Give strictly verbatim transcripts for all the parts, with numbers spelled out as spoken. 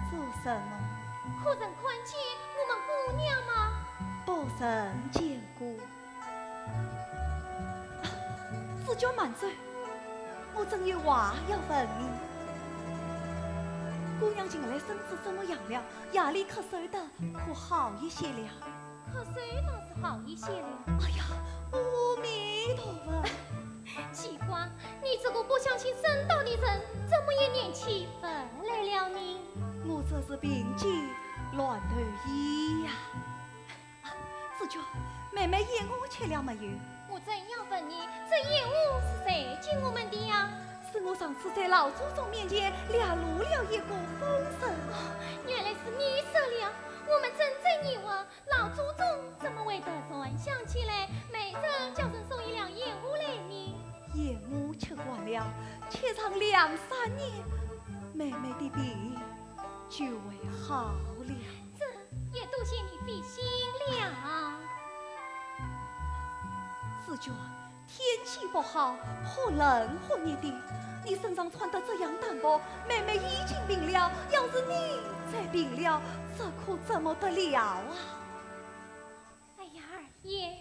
做什么？可曾看见我们姑娘吗？不曾见过。啊，紫鹃慢走，我正有话要问你。姑娘近来身子怎么样了？夜里咳嗽的可好一些了？ 咳嗽倒是好一些了。哎呀，阿弥陀佛！奇怪，你这个不相信神道的人，怎么也念起坟来了呢？我这是病急乱投医呀。啊，紫鹃，妹妹燕窝吃了没有？我正要问你，这燕窝是谁给我们的呀？是我上次在老祖宗面前泄露了一个风声。哦，原来是你说了，我们正在疑问， 老祖宗怎么会突然想起来，每日叫人送一两燕窝来呢？燕窝吃惯了，吃上两三年，妹妹的病就会好了。这也多谢你费心了。紫鹃， 天气不好，忽冷忽热的，你身上穿得这样单薄，妹妹已经病了，要是你再病了，这可怎么得了啊？哎呀，二爷，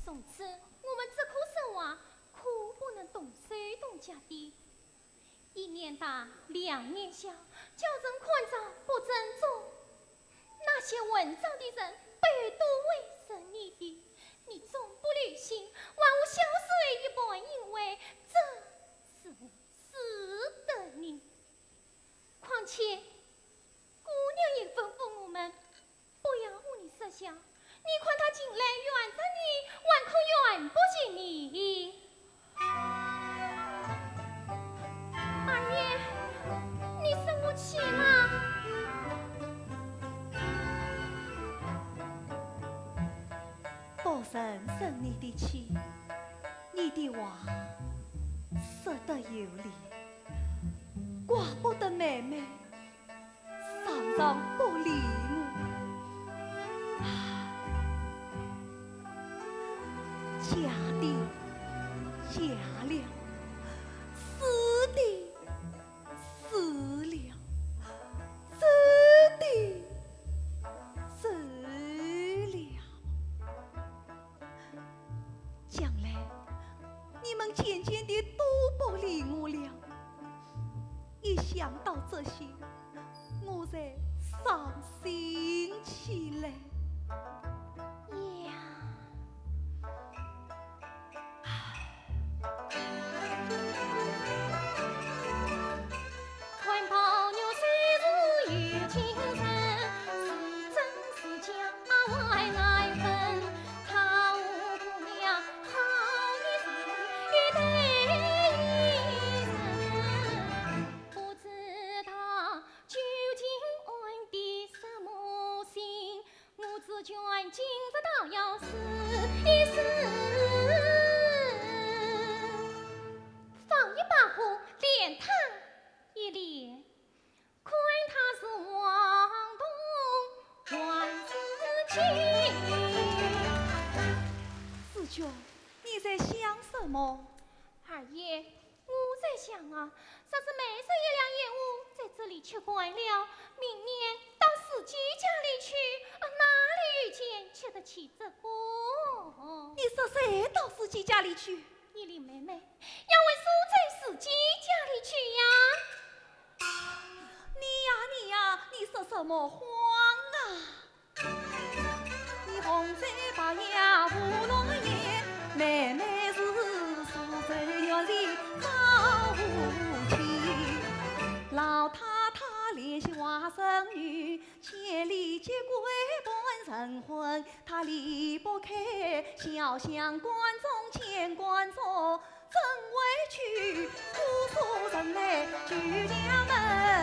从此我们这棵树啊，可不能动手动脚的。 一年大，两年小，叫人看着不尊重。那些混账的人背后都会说你的，你总不忍心还我小时候一半因为这是我使得你。况且，姑娘也吩咐我们 不要和你说笑，你看她近来怨着你，还可怨不起你。二爷，你生我气吗？不曾生你的气，你的话说得有理，怪不得妹妹 常常不理我。嫁的嫁了，死的死了，走的走了。将来你们渐渐地都不理我了。 一想到这些，我才伤心起来呀。紫鹃，你在想什么？二爷， 我在想啊，若是每日一两燕窝在这里吃惯了，明年到四姐家里去，啊，哪里有钱吃得起这个？你说谁到四姐家里去？你林妹妹要会住在四姐家里去呀。你呀，你呀，你说什么谎啊？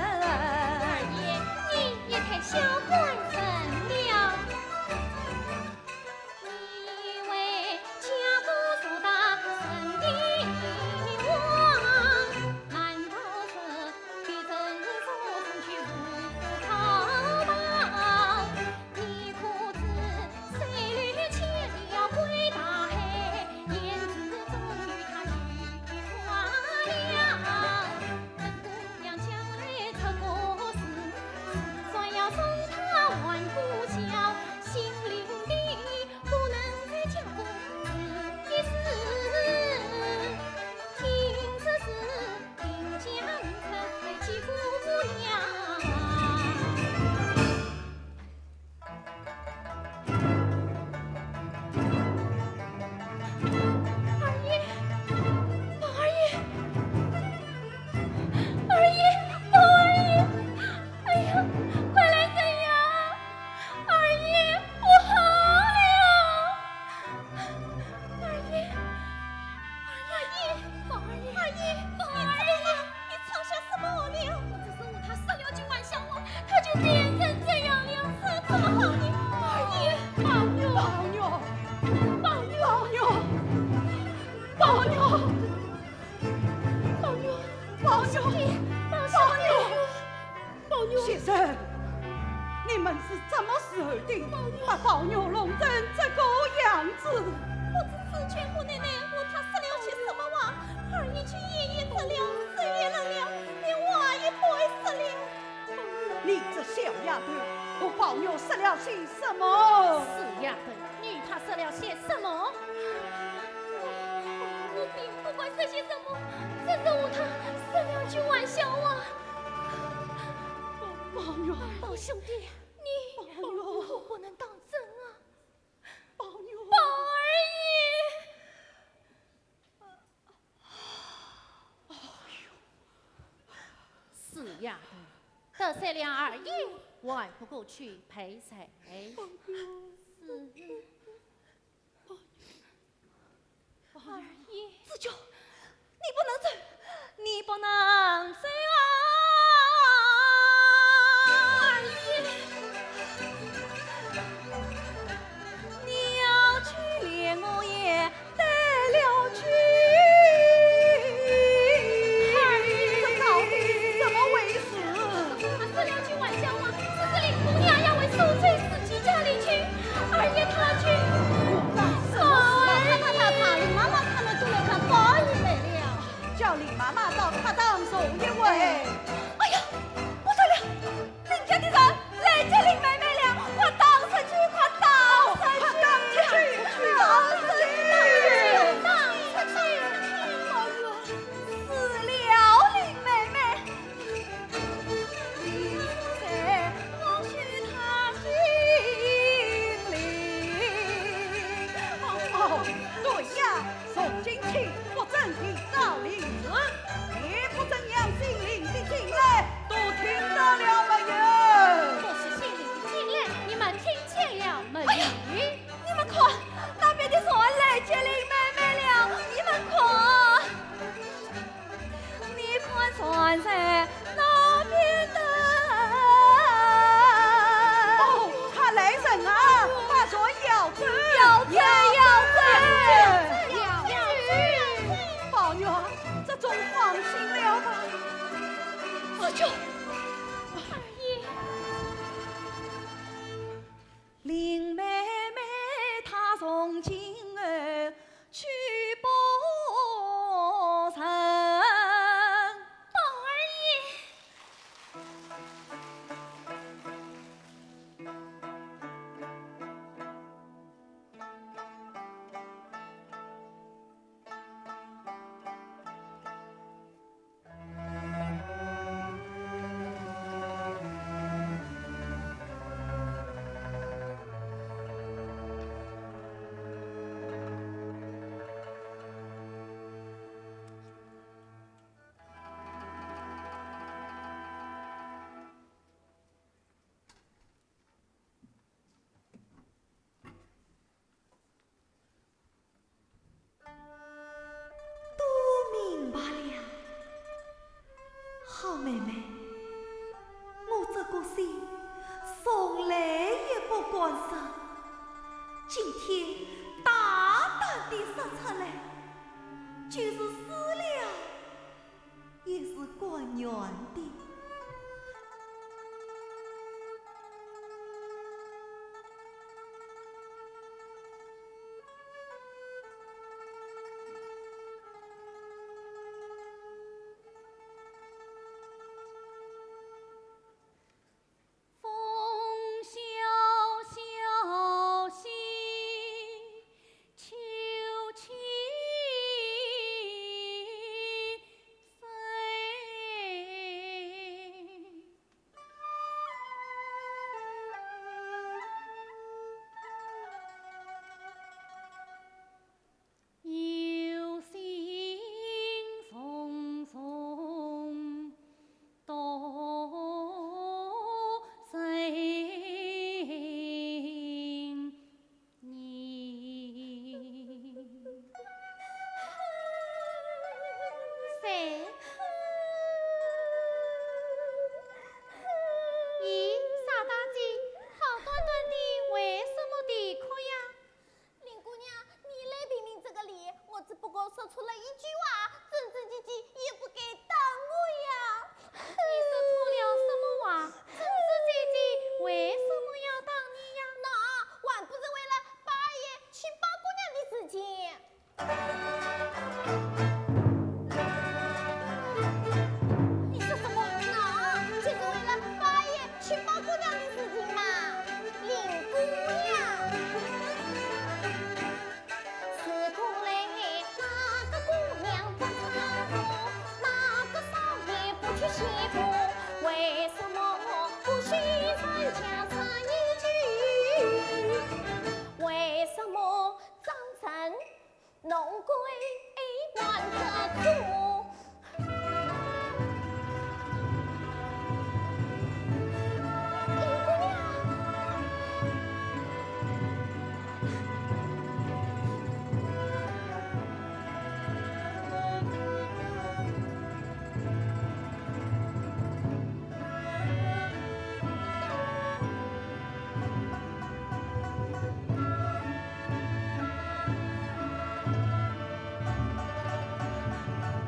二爷，你也太小看人了。先生，你们是怎么事的？把宝玉弄成这个样子。不知紫鹃和奶奶和他说了些什么话，二爷却眼也直了，手也冷了，连话也不会说了。你这小丫头，和宝玉说了些什么？死丫头，你与他说了些什么？我并不敢说些什么，只是和他说了句玩笑话。 宝玉，宝兄弟，你，宝玉，我不能当真啊。宝玉，宝二爷。死丫头，得罪了二爷，还不过去赔罪。是。 宝二爷。紫鹃，你不能走，你不能走啊！二爷，你要去，连我也带了去。二爷，这到底是怎么回事？他说了句玩笑话，说是林姑娘要回苏州自己家里去，二爷他去。 什么事啊？太太太太，林妈妈他们都来看宝二爷了。叫林妈妈到客堂坐一会。哎呀，不得了！林家的人来接林妹妹了，快打出去，快打出去，快打出去，打出去，打出去！死了林妹妹！ 哦，对呀，从今起不准提高林氏，你不准让姓林的进来，都听到了没有？不许姓林的进来，你们听见了没有？哎呀，你们看，那边的船来接林妹妹了，你们看。 你看船在那边的。哦，他来人啊，把船摇走，摇走，摇走，摇走。宝玉，这总放心了吧？紫鹃。二爷。 林妹妹她从今后去不成。宝二爷。 都明白了。好妹妹，我这个心从来也不敢说，今天大胆地说出来，就是死了 也是甘愿的。咦，傻大姐，好端端的，为什么的哭呀？ 林姑娘，你来评评这个理，我只不过说错了一句话，整整几句也不该打我呀。你说错了什么话？你说什么？那就是为了八爷娶宝姑娘的事情嘛，林姑娘。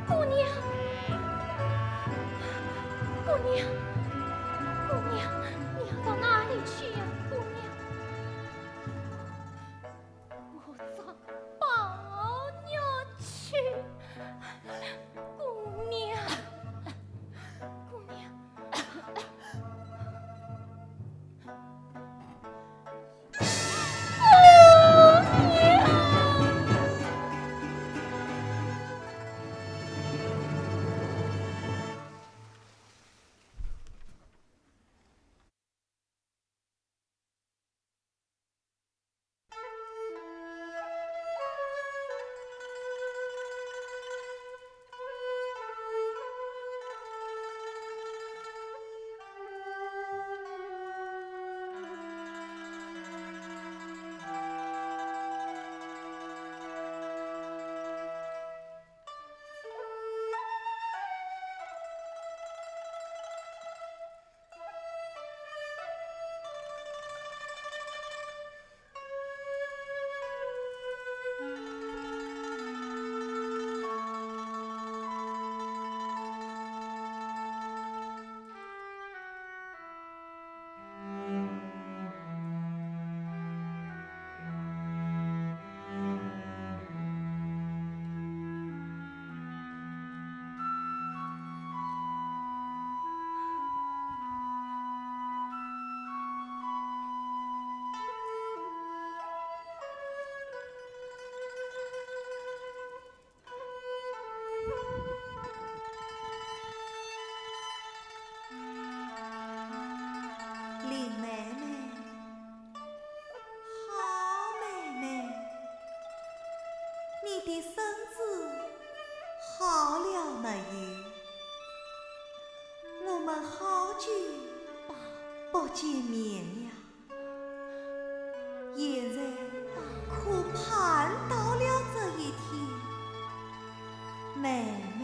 姑娘，姑娘，姑娘，你要到哪里去呀，姑娘？我找宝玉去。姑娘，姑娘。林妹妹，好妹妹，你的身子好了没有？我们好久不见面了。 现在可盼到了这一天，妹妹。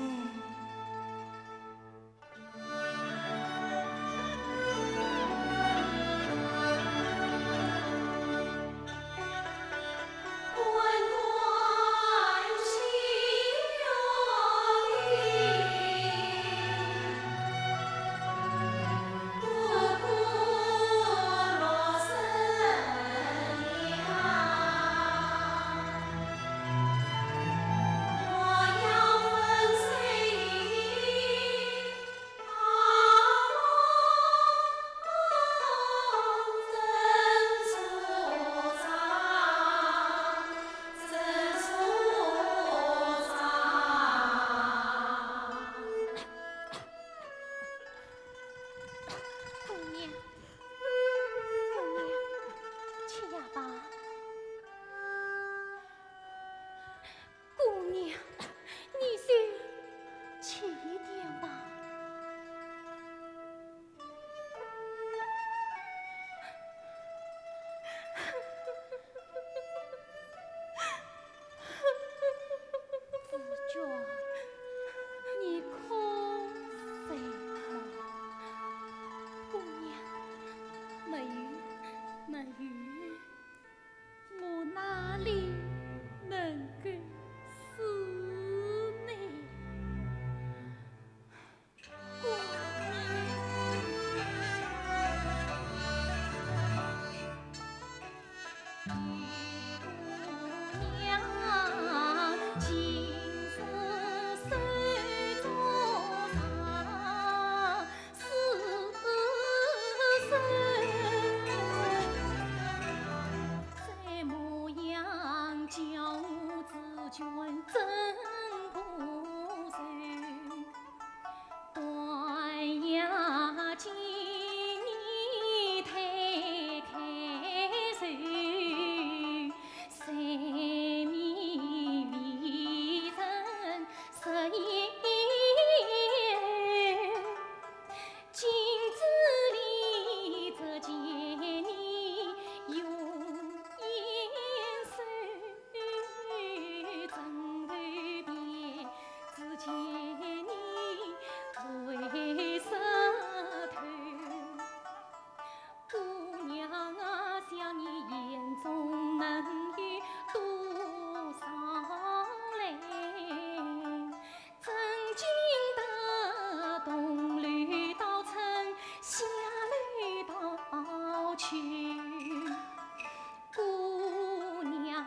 姑娘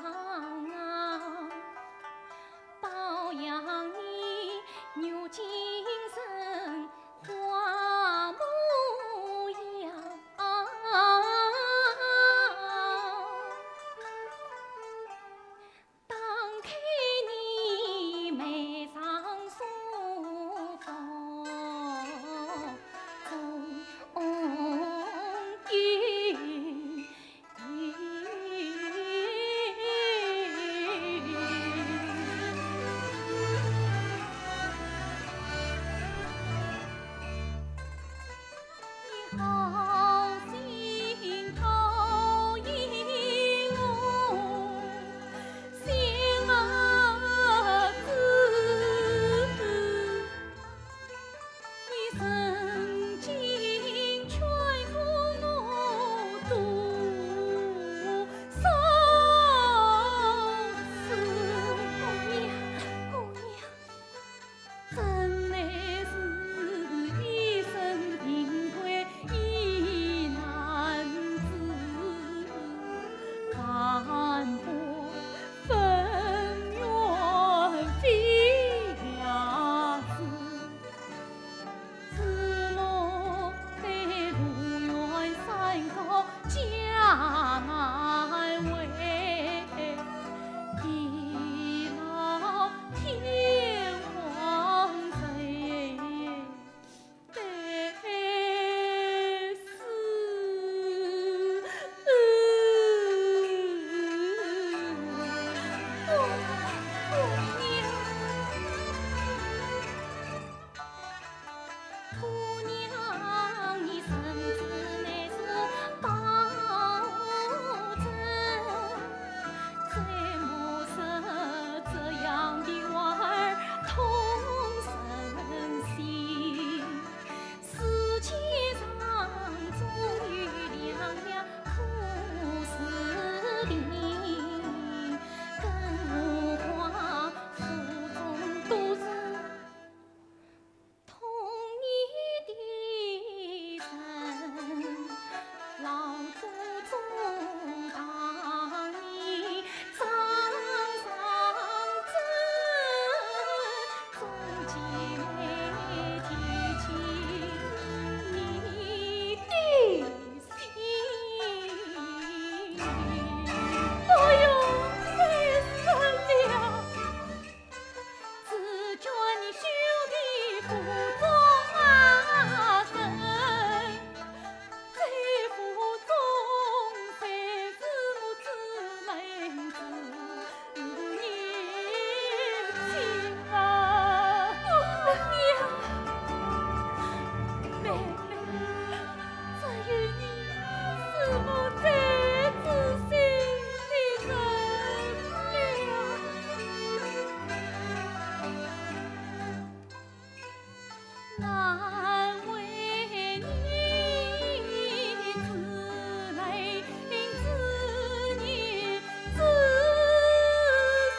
啊，保养你玉京城花模样。 打开你眉上书房中有哎呦，累死了！ 只有你是我最知心的人了。难为你自来自念自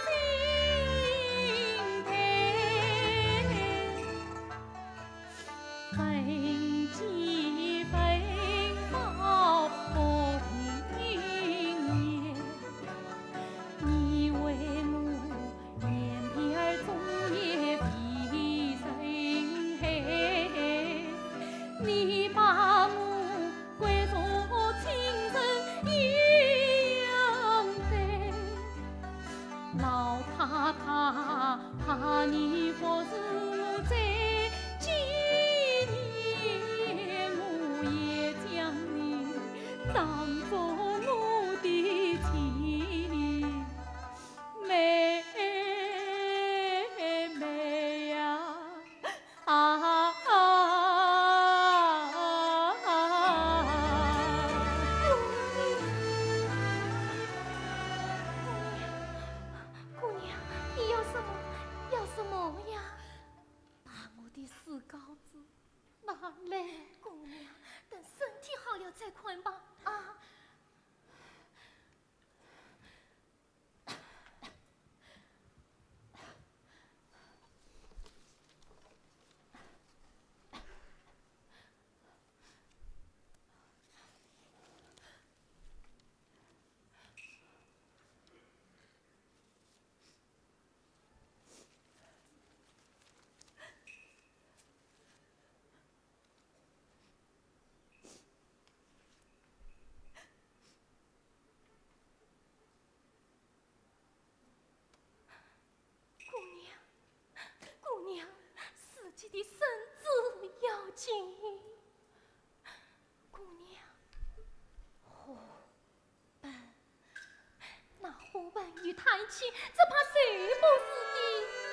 心悲。 老太太，怕你不是我最纪念，我也将你当作我的亲妹妹呀。 啊，啊，啊，啊。姑娘，你要什么？要什么呀？把我的石膏子拿来。姑娘，等身体好了再看吧。啊。心。姑娘，花盆，那花盆与他一起，只怕谁不是的。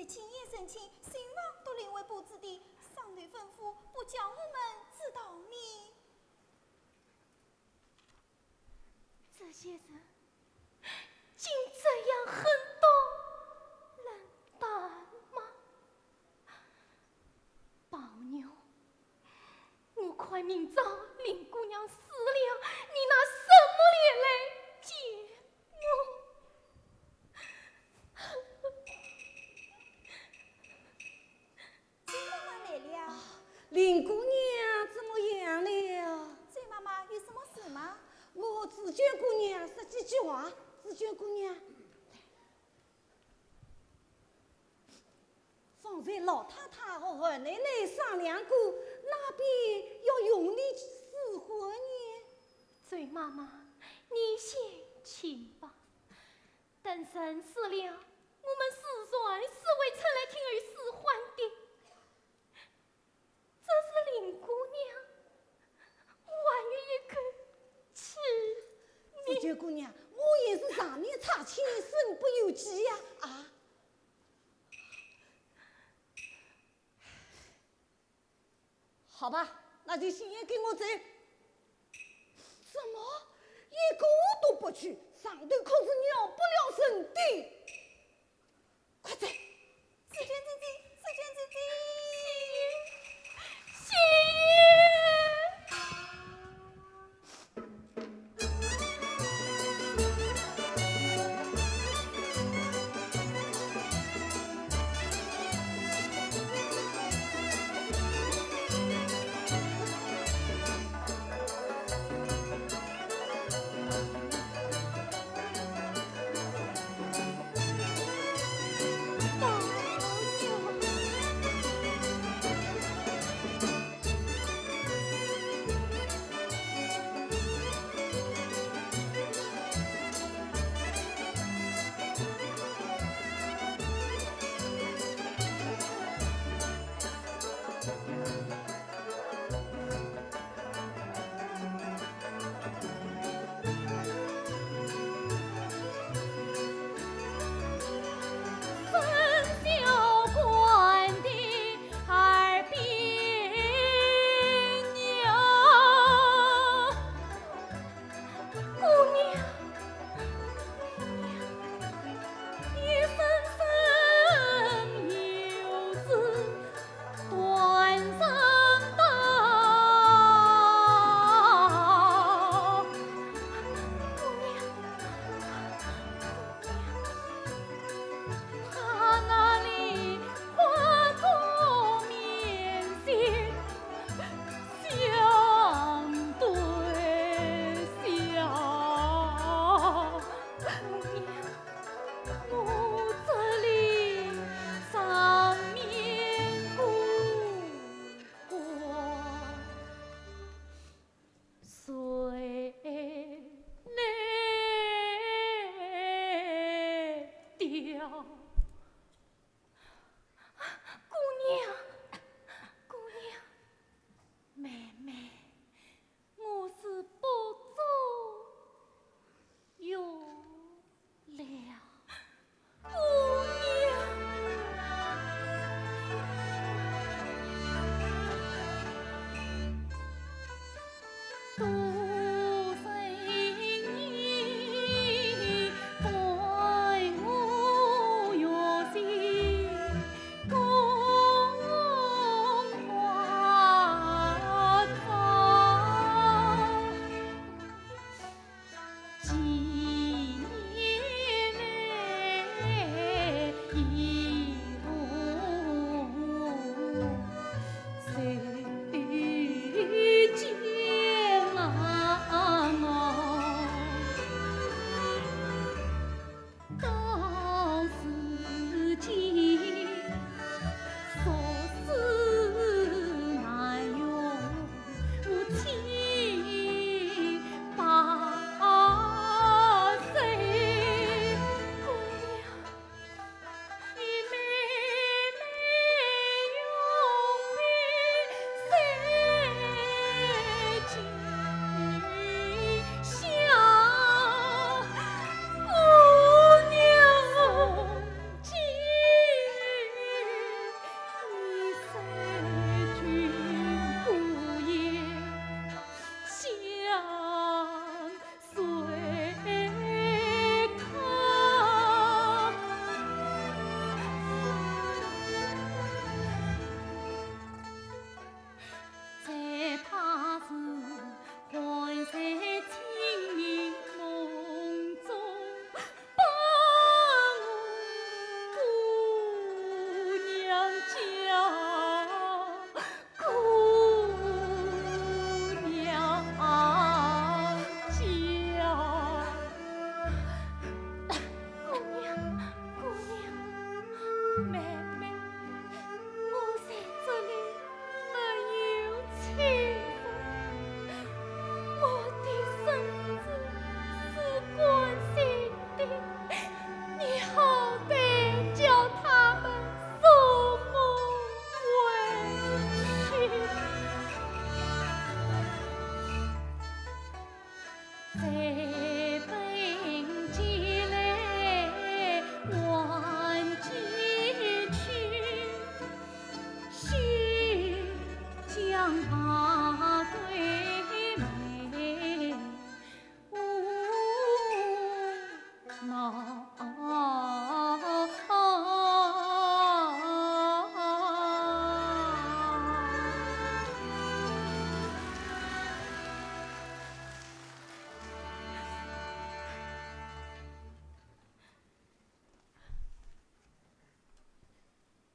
亲眼生亲，新房都另外布置的，上头吩咐不叫我们知道呢。这些人竟这样狠毒冷淡吗？宝玉，我看明朝林姑娘死了，你拿什么脸来见我？周妈妈来了。啊，林姑娘怎么样了？周妈妈有什么事吗？我紫鹃姑娘说几句话。紫鹃姑娘，方才老太太和二奶奶商量过，那边要用你试婚呢。周妈妈，你先请吧。等人死了，我们世人是会出来听候试婚的。这是林姑娘，还有一个气。紫鹃姑娘，我也是上面差遣，身不由己呀，啊。好吧，那就先跟我走。怎么，一个都不去？上头可是饶不了人的。快走！紫鹃姐姐，紫鹃姐姐。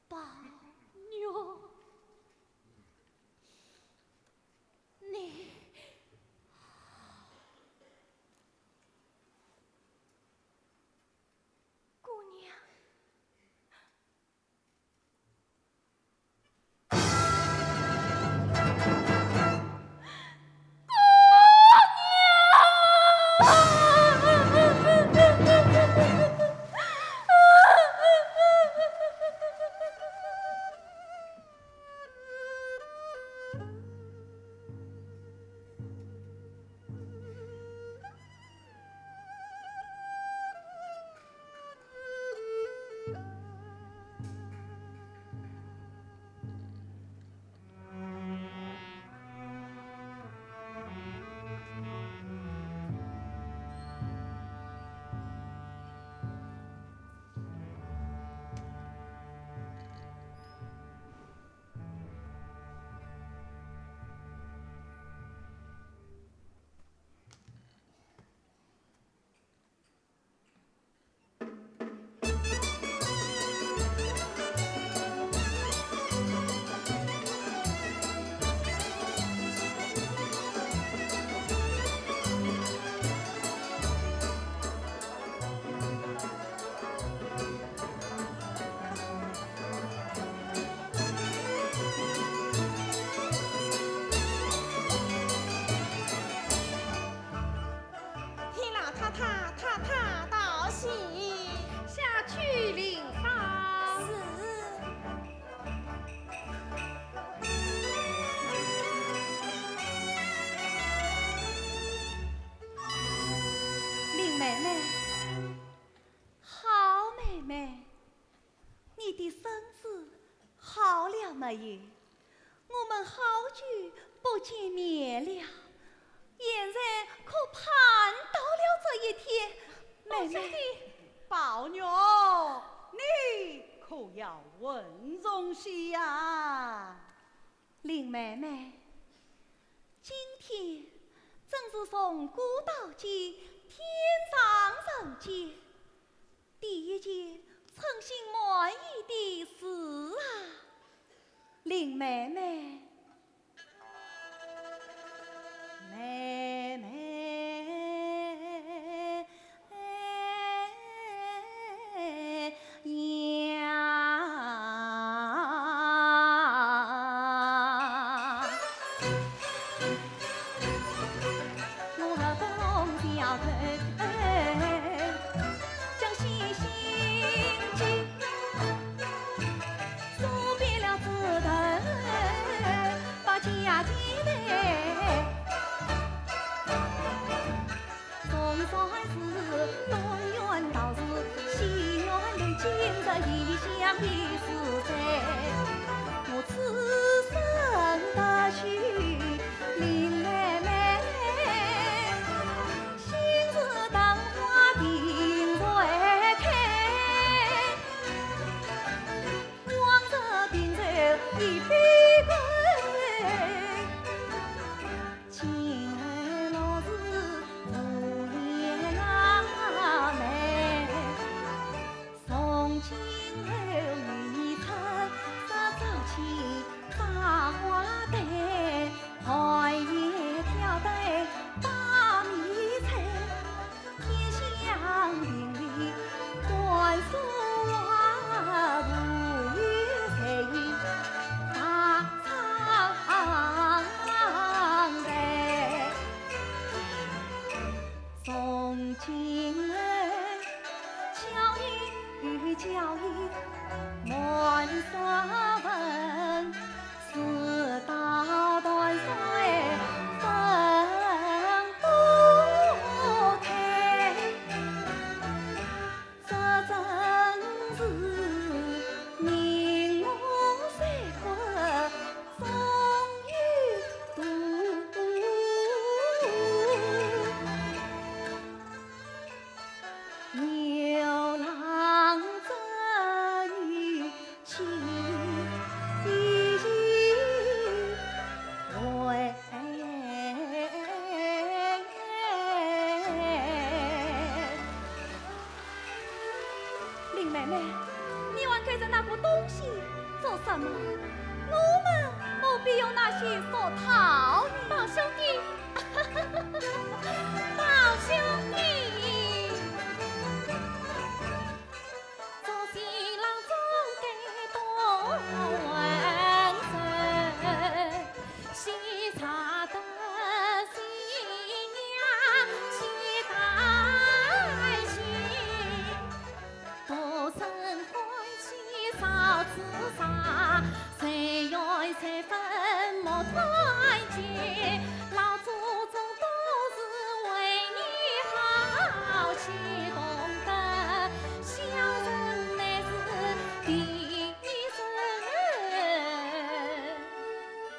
宝玉，你，姑娘。替老太太、太太道喜。下去领赏。是。林妹妹，好妹妹，你的身子好了没有？ 我们好久不见面了，现在可盼到了这一天。妹妹。宝玉，你可要稳重些呀。林妹妹，今天真是从古到今，天上人间， 第一件称心满意的事啊，林妹妹。妹妹呀。我们何必用那些俗套语？宝兄弟，宝兄弟。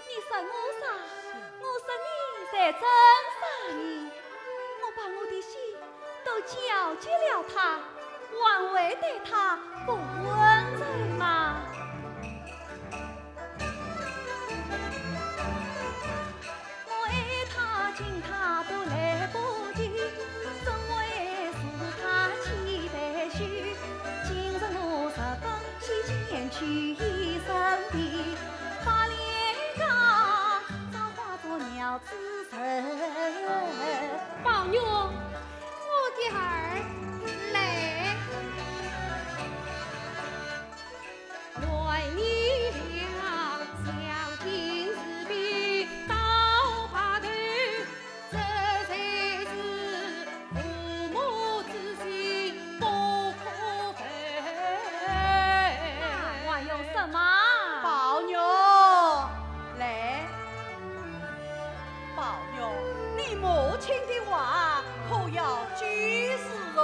你说我啥？我说你才真啥呢？我把我的心都交给了他，还会对他不温柔吗？我爱他，敬他都来不及，怎会是他起悲喜？今日我十分喜，前去一声的，把脸上早化作鸟之神。宝玉，我的儿，来。 那还用说吗？宝玉，来。宝玉，你母亲的话可要记住哦。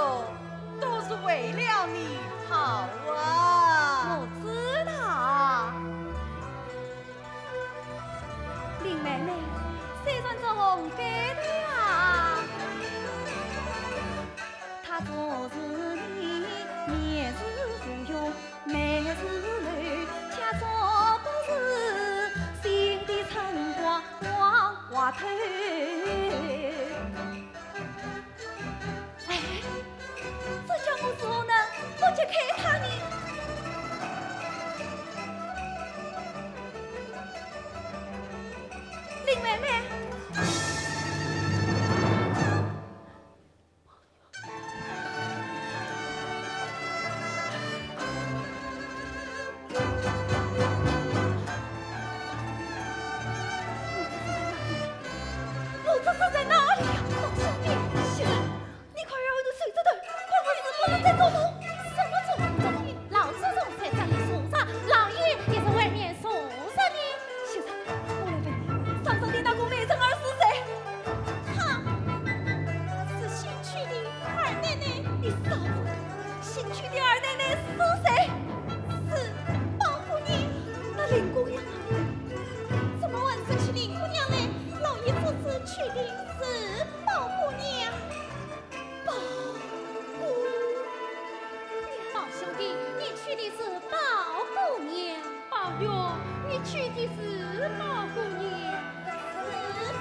都是为了你好啊。我知道。林妹妹，虽然这红盖头啊，它总是你面如芙蓉，眉如柳，却总不是心底春光。 光滑头。哎，这家伙如何能不揭开它呢？林妹妹。 我这是在哪里呀？宝兄弟，你快让我的手指头，我是不是在做梦？什么做梦？老祖宗在这里坐着，老爷也在外面坐着呢。现在我来问你，上上的那个美人儿是谁？她是新娶的二奶奶。你少胡说！新娶的二奶奶是谁？是宝姑娘。那林姑娘呢？怎么还生起林姑娘来？老爷这次娶的是宝姑娘。 宝姑娘。宝兄弟，你娶的是宝姑娘。宝玉，你娶的是宝姑娘。是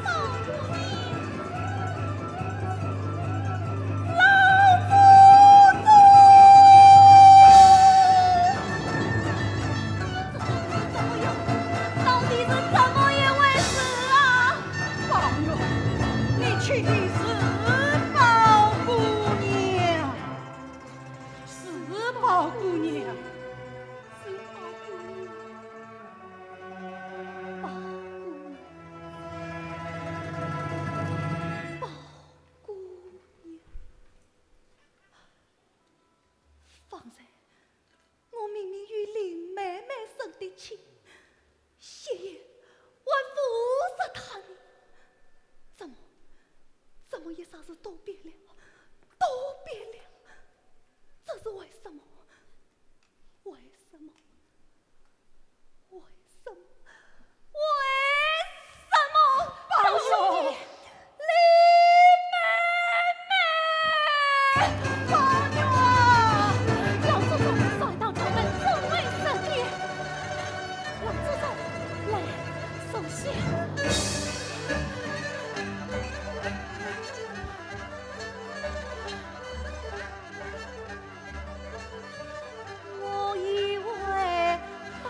宝姑娘。老祖宗！这到底是怎么一回事啊？ 宝玉，你娶的是宝姑娘。是宝姑娘。是宝姑娘。宝姑娘。宝姑娘。方才 我明明与林妹妹成的亲，谢爷还扶着她呢。怎么，怎么一霎时都变了，都变了？这是为什么？为什么？为什么？ 为什么？宝兄弟，林妹妹！宝玉啊！老祖宗上一道朝门怎会失的？老祖宗，来，坐下。 我以为宝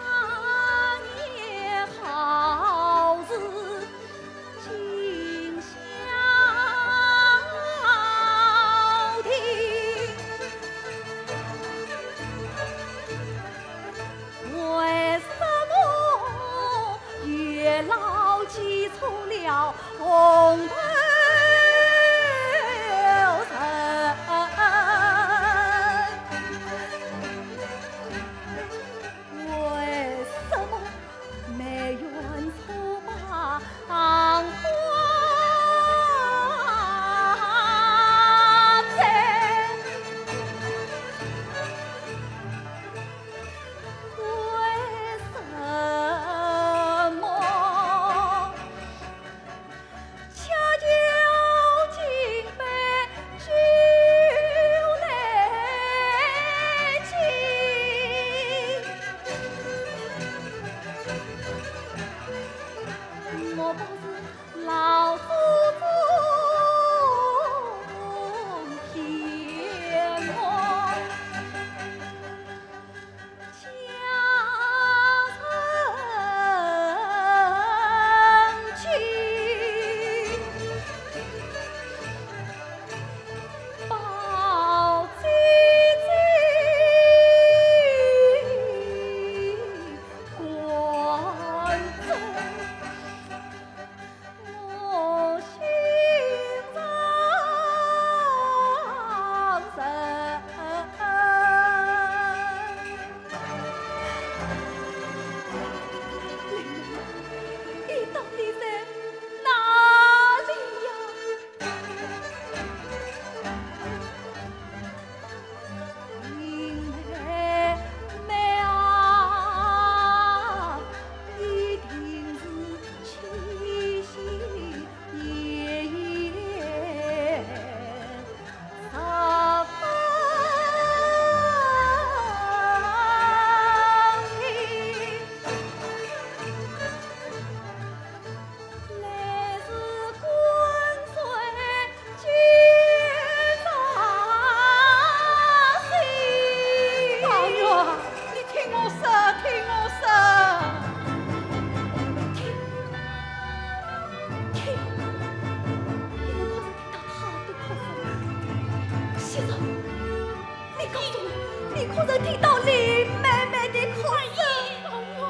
我曾听到林妹妹的哭声。哎呀，宝玉，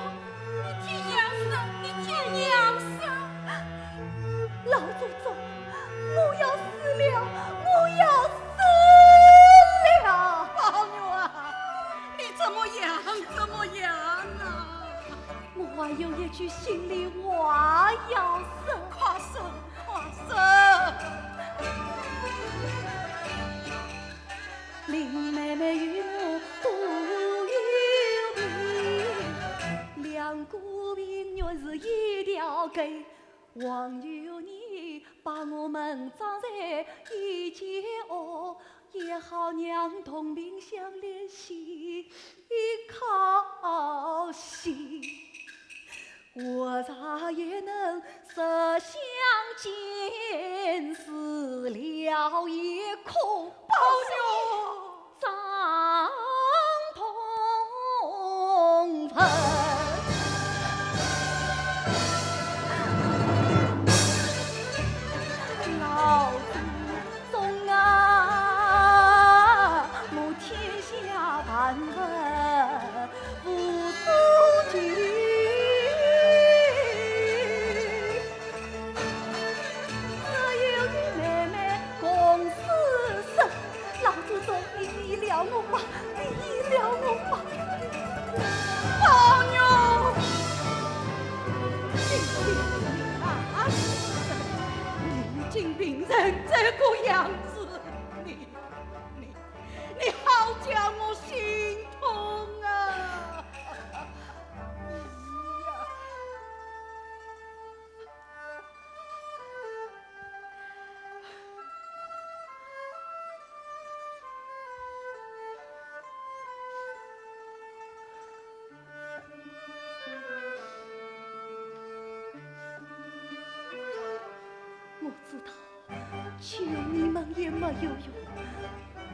你听娘声，你听娘声。老祖宗，我要死了，我要死了！宝玉啊，你怎么样，怎么样啊？我还有一句心里话要说。快说，快说。 林妹妹与我都有名，两个平日是一条根，枉有你把我们葬在一间屋，也好让同病相怜，心可惜。 我若也能实相见，死了也可报效张同文。老祖宗啊，我天下万物 无所求。只有与妹妹共此生。老祖宗，你依了我吧，你依了我吧。宝玉，你已经病成这个样子，你，你 你好叫我心痛啊！我知道 求你们也没有用，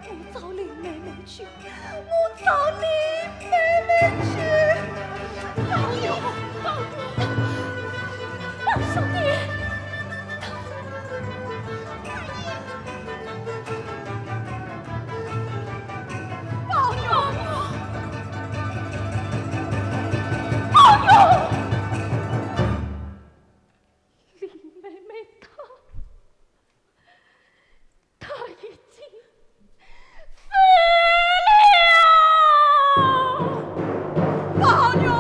我找林妹妹去，我找林妹妹去。宝玉，宝玉，宝兄弟，宝玉，宝玉。 林妹妹她，她已经死了。宝玉！宝玉！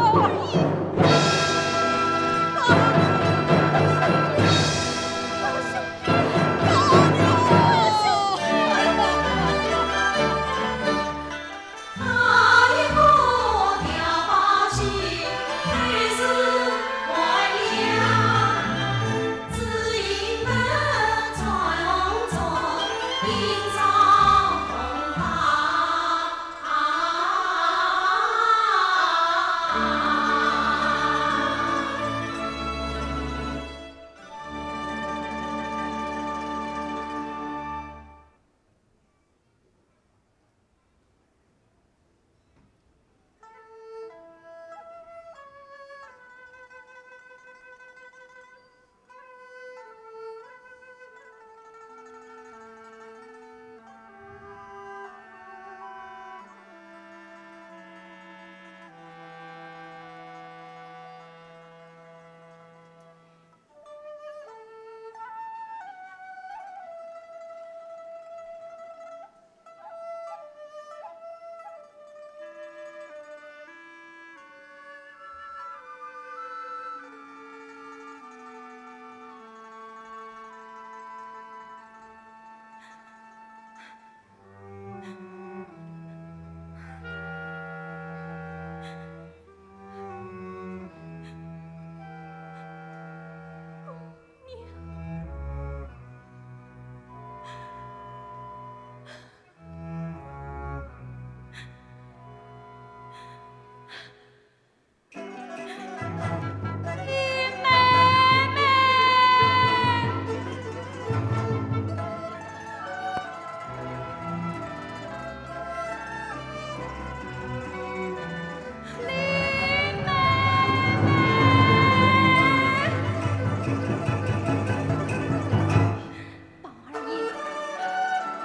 宝二爷，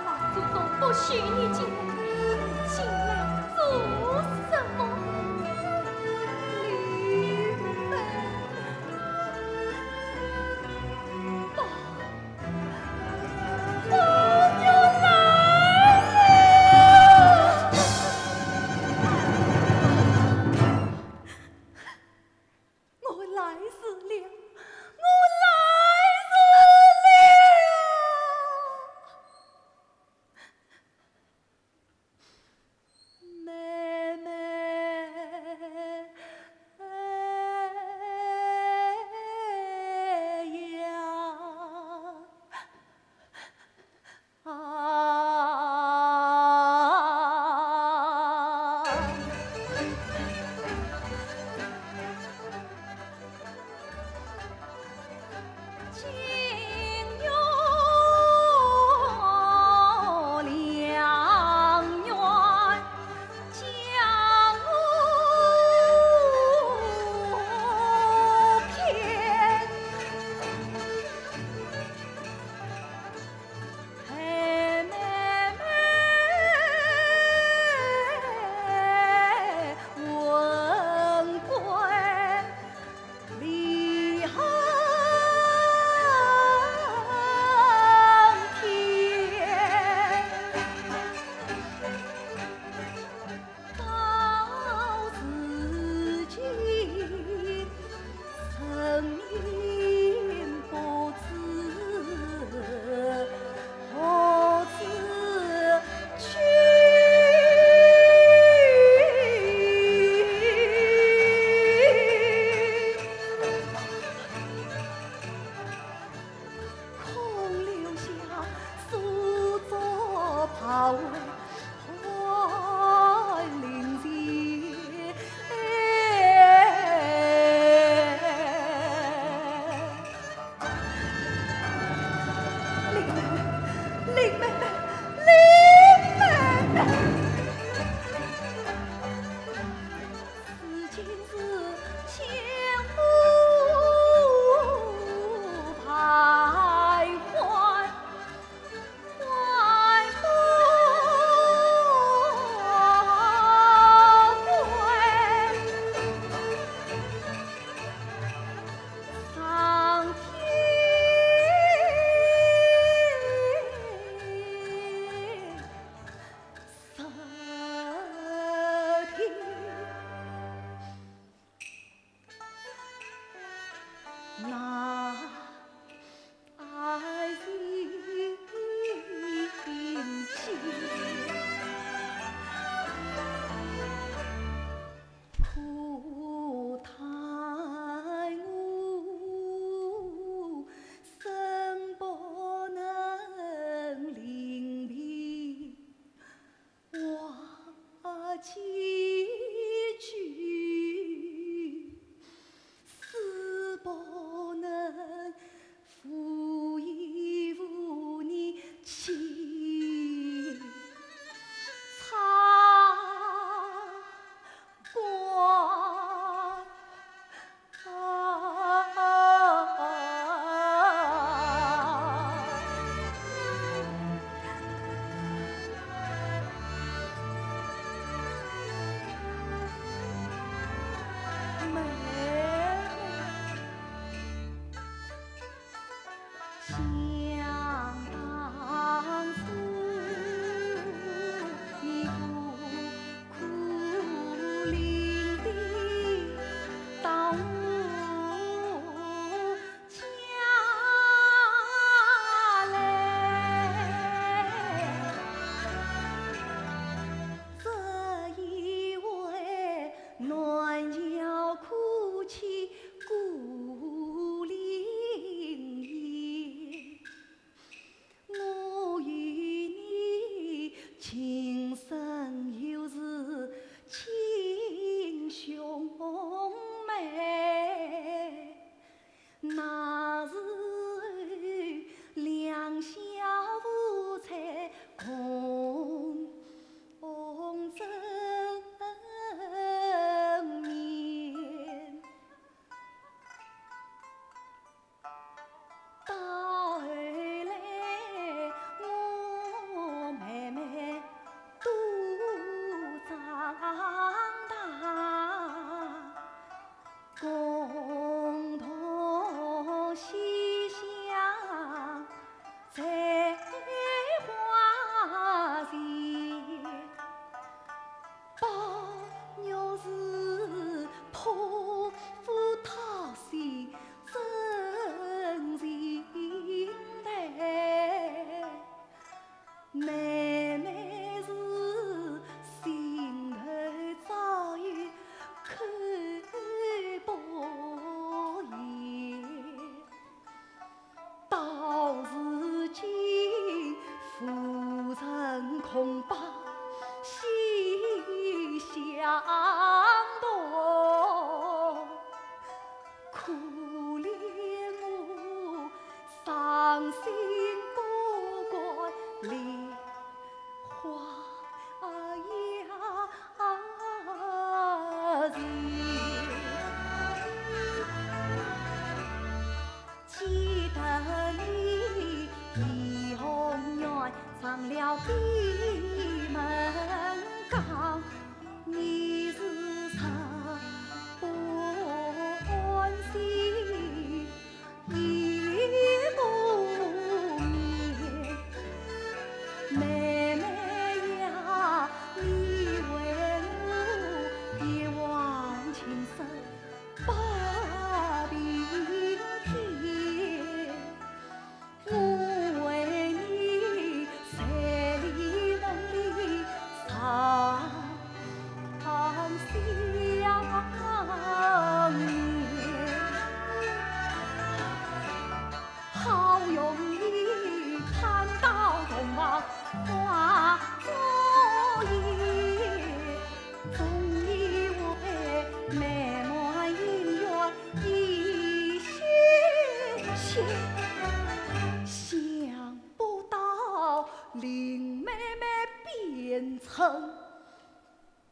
老祖宗不许你进来，进来做林妹妹，林妹妹，林妹妹。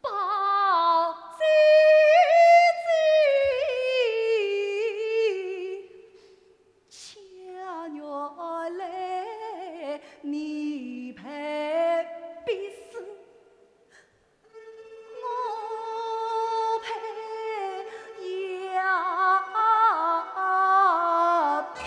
宝姐姐，家园来，你配比试，我配鸦片。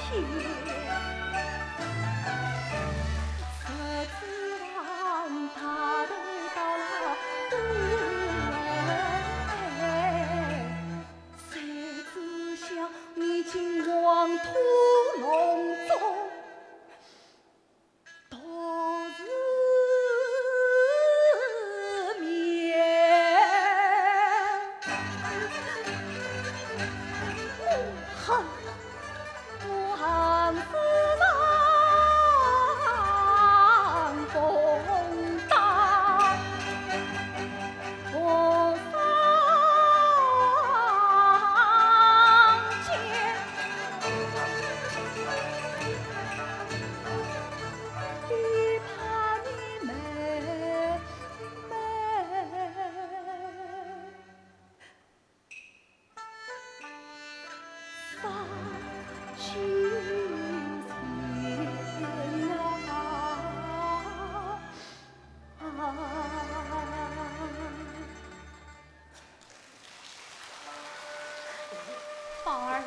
宝二爷，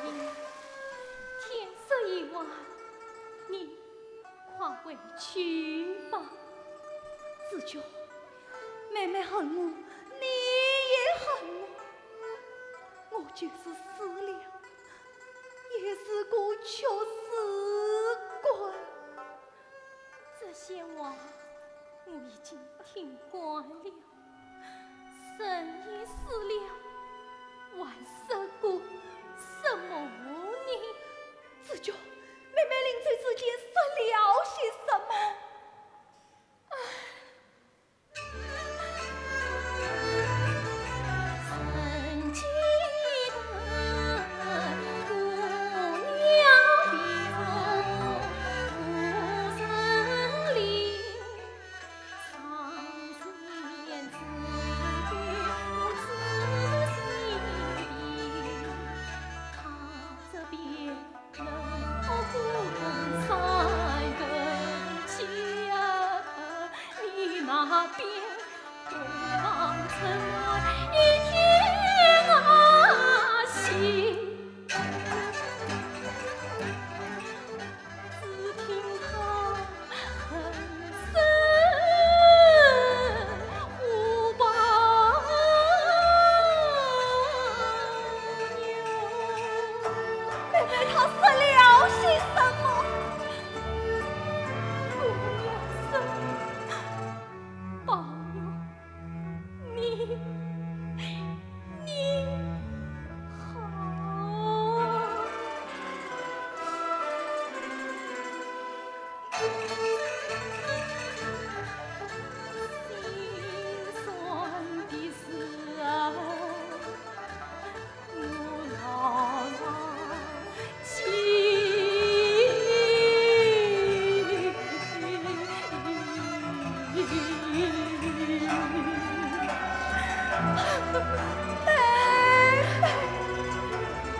天色已晚，你快回去吧。紫鹃，妹妹恨我，你也恨我，我就是死了，也是个屈死鬼。 这些话我已经听惯了，人已死了，还说个什么呢？紫鹃，妹妹临走之前说了些什么？唉。妹妹她说了些什么？我要死。宝玉，你，你好。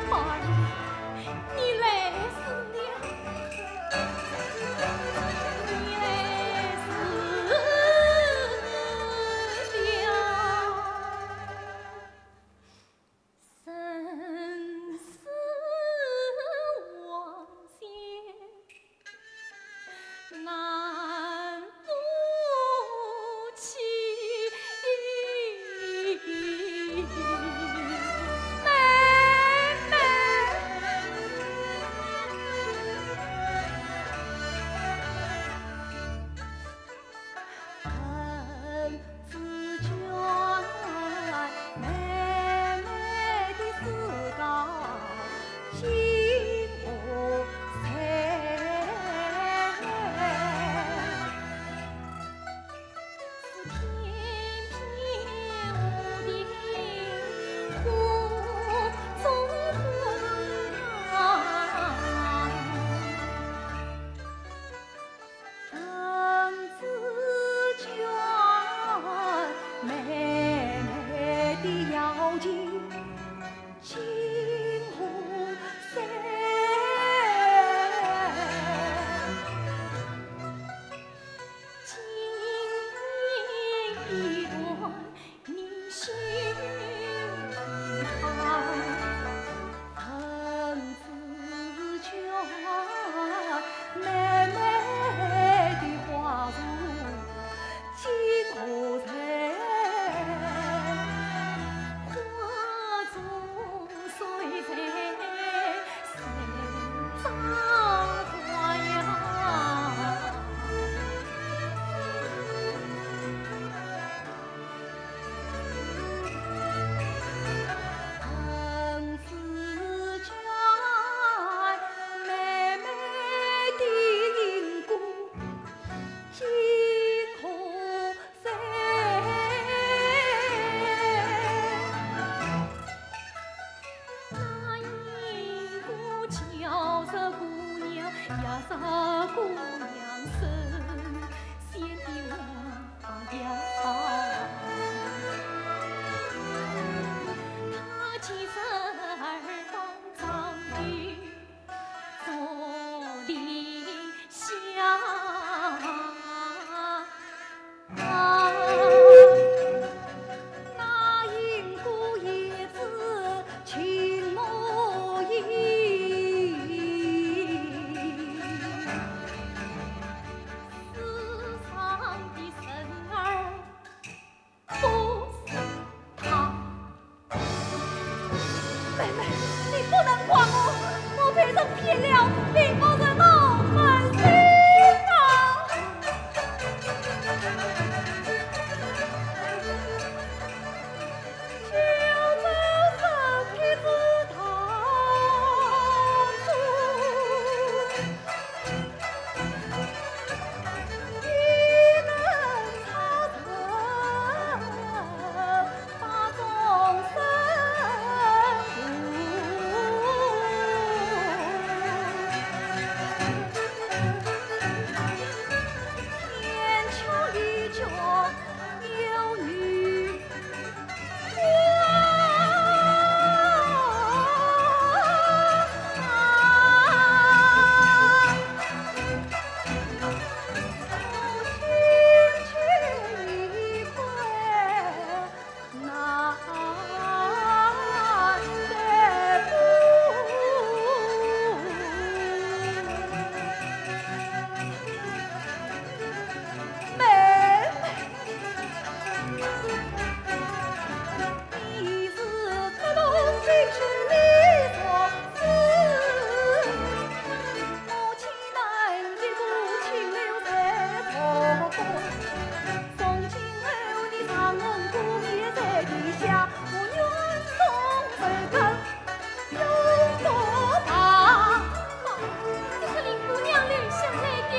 宝二爷，你累死了，你累死了。人死黄泉。 难不起。妹妹。 是偏偏无定你不能怪我，我被人骗了，并不是我狠心啊。这是令姑娘留下来的。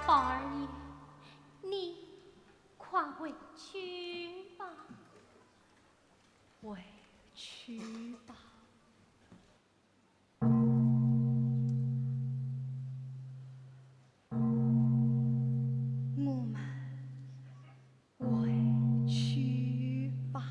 宝二爷，你快回去吧。回去吧。我们回去吧。